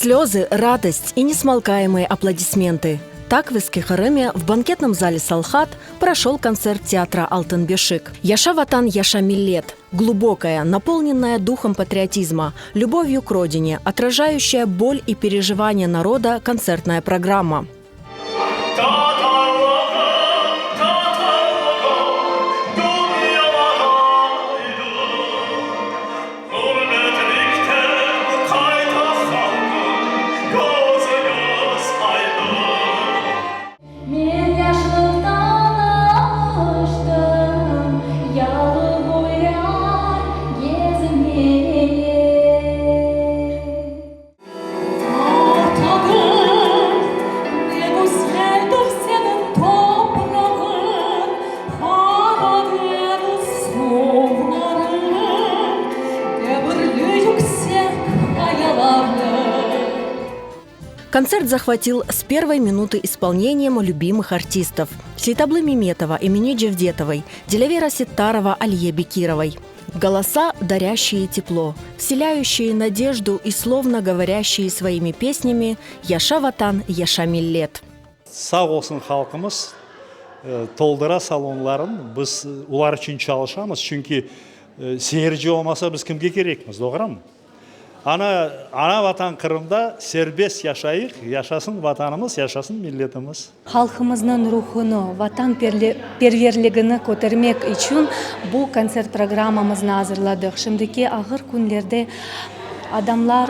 Слезы, радость и несмолкаемые аплодисменты. Так в Эскихарыме в банкетном зале «Салхат» прошел концерт театра «Алтын Бешик». «Yaşa Vatan, yaşa millet» – глубокая, наполненная духом патриотизма, любовью к родине, отражающая боль и переживания народа концертная программа. Men yaşlıqtan alıştım yalı boylar gezmeye. Tatarım, ne güzeldir seniñ toprağıñ, Qaradeñiz suvlarıñ, Devirli yüksek qayalarıñ. Концерт захватил с первой минуты исполнением любимых артистов. Сейтаблы Меметова, Эмине Джевдетовой, Дилявера Сеттарова, Алие Бекировой. Голоса, дарящие тепло, вселяющие надежду и словно говорящие своими песнями «Yaşa Vatan, yaşa millet». Sağ olsun halqımız, toldıra salonların, biz olar içün çalışamız, çünki seyirci olmasa biz kimge kerekmiz, doğrumı? Ana, ana Vatan Qırımda serbest yaşayıq, yaşasın Vatanımız, yaşasın milletimiz. Halqımıznıñ ruhunı, vatanperverligini kötermek içün bu kontsert programmamıznı azırladıq. Şimdiki ağır künlerde adamlar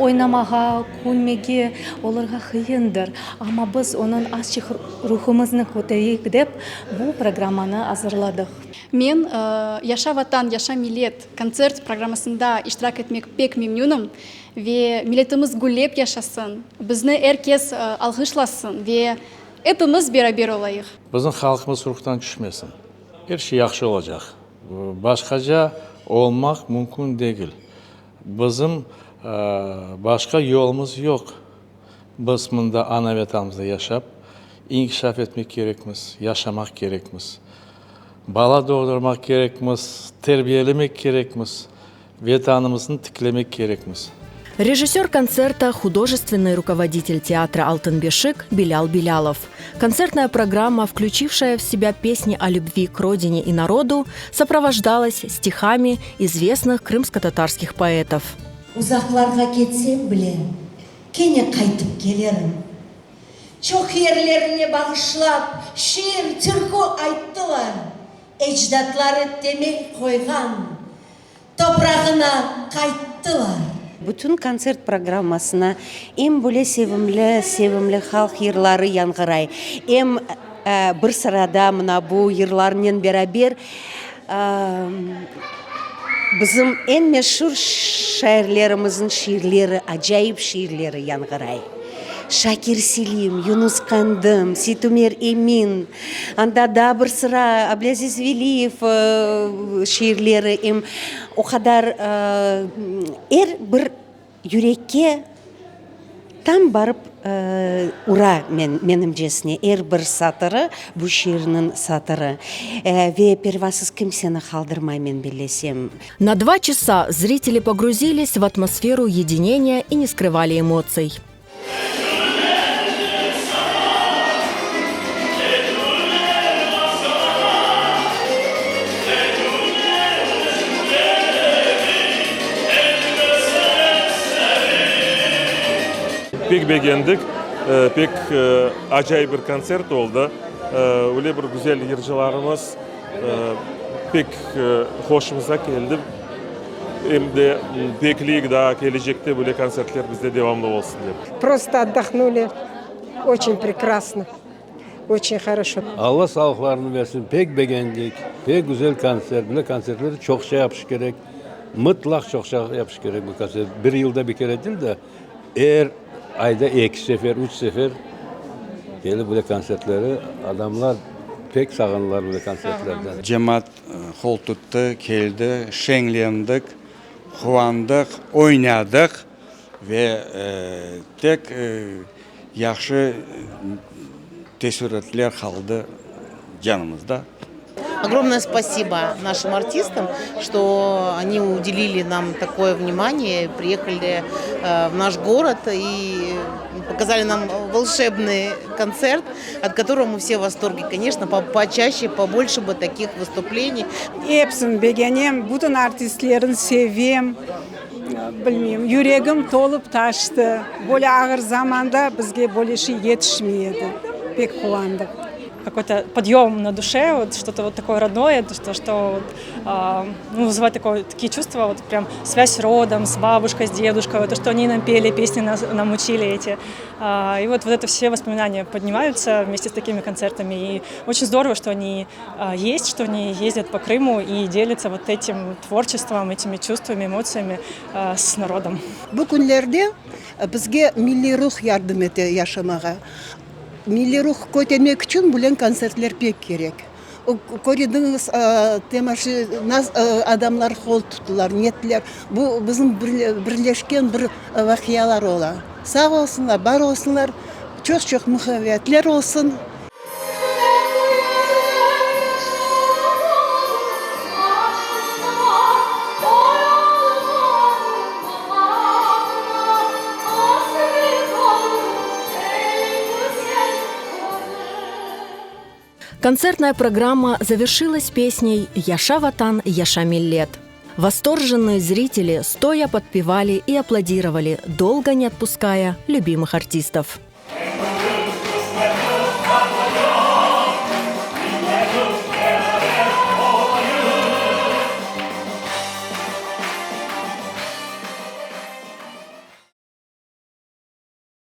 oynamağa, külmege olarğa qıyındır, amma biz onıñ azçıq ruhumıznı kötereyik dep, bu programmanı azırladıq. Men Yaşa Vatan, yaşa millet kontsert programmasında iştirak etmek pek memnünim ve milletimiz güllep yaşasın, bizni er kes alğışlasın ve epimiz beraber olayıq. Bizim halqımız ruhtan tüşmesin. Er şey yahşı olacaq. Başqaca olmaq mümkün degil. Bizim başqa yolumız yoq. Biz mında ana Vetanımızda yaşap, inkişaf etmek kerekmiz, yaşamaq kerekmiz. Bala doğdurmaq kerekmiz, terbiyelemek kerekmiz, Vetanımıznı tiklemek kerekmiz. Rejissör kontserta, hudожественный руководитель театра «Алтын Бешик» Белял Белялов. Концертная программа, включившая в себя песни о любви к родине и народу, сопровождалась стихами известных крымско-татарских поэтов. Uzaqlarğa ketsem bile, kene qaytıp kelerim. Çoq yerlerine bağışlap şiir, türkü ayttılar, Ecdatları temel qoyğan toprağına qayttılar. Bütün kontsert programmasına em böyle sevimli, sevimli halq yırları yañğıray, em bir sırada mına bu yırlarnen beraber bizim eñ meşur şairlerimizniñ şiirleri, acayip şiirleri yañğıray. Şakir Selim, Yunus Qandım, Seytumer Emin, anda daa bir sıra Ablâziz Veliyev şiirleri, em o qadar er bir yürekke tam barıp ura, menimcesine, er bir satırı, bu şiirniñ satırı. Ve pervasız kimseni qaldırmay, men bellesem. На два часа зрители погрузились в атмосферу единения и не скрывали эмоций. Pek begendik, pek acayip bir kontsert oldı. Öyle bir güzel yırcılarımız pek hoşumuza keldi. Em de bekleyik daa kelecekte böyle kontsertler bizde devamlı olsun dep. Prosto otdohnuli, oçen prekrasno, oçen horoşo. Alla sağlıqlarını bersin, pek begendik, pek güzel kontsert, böyle kontsertler çoqça yapış kerek, mıtlaq çoqça yapış kerek bu kontsert, bir yılda bir kere değil de, er ayda eki sefer, üç sefer kelip böyle kontsertleri, adamlar pek sağındılar böyle kontsertlerden. Cemaat qol tuttı, keldi, şeñlendik, quvandıq, oynadıq ve tek yahşı teessuratler qaldı canımızda. Огромное спасибо нашим артистам, что они уделили нам такое внимание, приехали э, в наш город и показали нам волшебный концерт, от которого мы все в восторге. Конечно, почаще, побольше бы таких выступлений. Episin begenem, bütün artistlerin sevem, bilmeyim, yüregim tolıp taştı. Böyle ağır zamanda bizge böyle şey yetişmey edi. Pek quvandıq. Какой-то подъем на душе, вот что-то вот такое родное, что, что вот, а, ну, вызывает такое, такие чувства, вот прям связь с родом, с бабушкой, с дедушкой, вот то, что они нам пели, песни нас, нам учили эти. А, и вот, вот это все воспоминания поднимаются вместе с такими концертами. И очень здорово, что они а, есть, что они ездят по Крыму и делятся вот этим творчеством, этими чувствами, эмоциями а, с народом. Bu künlerde bizge milliy ruh yardım ete yaşamağa. Milliy ruh kötermek içün bülen kontsertler pek kerek. Körediñiz, temaşa, adamlar qol tuttılar, nettiler. Bu bizim birleşken bir vaqialar ola. Sağ olsunlar, bar olsunlar, çoq-çoq muhabbetler olsun. Концертная программа завершилась песней «Yaşa Vatan, yaşa millet». Восторженные зрители стоя подпевали и аплодировали, долго не отпуская любимых артистов.